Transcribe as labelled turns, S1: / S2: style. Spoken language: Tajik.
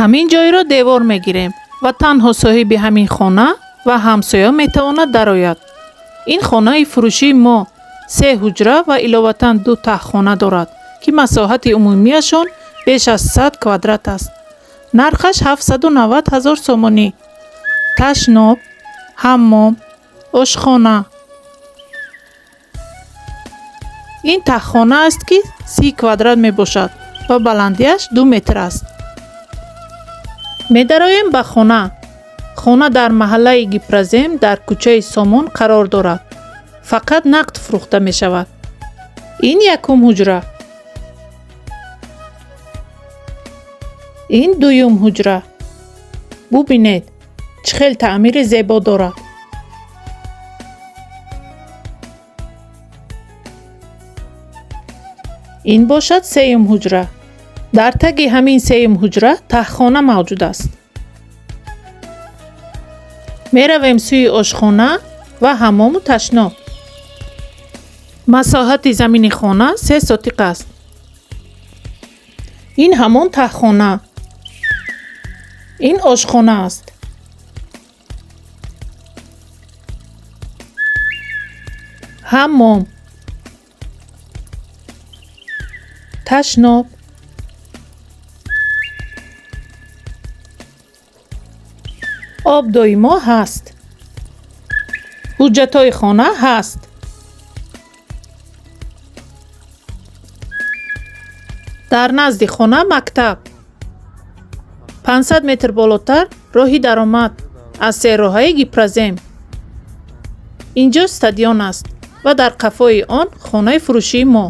S1: Ҳамин ҷойро девор мегирем ва танҳо соҳиби ҳамин хона ва ҳамсоя метавонад дарояд. Ин хонаи фурӯшии мо се ҳуҷра ва иловатан ду таҳхона дорад, ки масоҳати умумиашон беш аз 100 квадрат аст. Нархаш 790 ҳазор сомонӣ. Ташноб, ҳаммом, ошхона. Ин таҳхона аст, ки 30 квадрат мебошад ва баландиаш 2 метр аст. Медароем ба хона. Хона дар маҳаллаи Гипрозем дар кӯчаи Сомон қарор дорад. Фақат нақд фурӯхта мешавад. Ин якум ҳуҷра. Ин дуюм ҳуҷра. Бубинед, чӣ хел таъмири зебо дорад. Ин бошад сеюм ҳуҷра. Дар таги ҳамин сеюм ҳуҷра таҳхона мавҷуд аст. Меравем сӯи ошхона ва ҳаммому ташноб. Масоҳати замини хона 3 сотиқ аст. Ин ҳамон таҳхона. Ин ошхона аст. Ҳаммом, ташноб, об доимо ҳаст. Ҳуҷҷатҳои хона ҳаст. Дар назди хона мактаб. 500 метр болотар роҳи даромад аз сероҳаи Гипрозем. Инҷо стадион аст ва дар қафои он хонаи фурӯшии мо.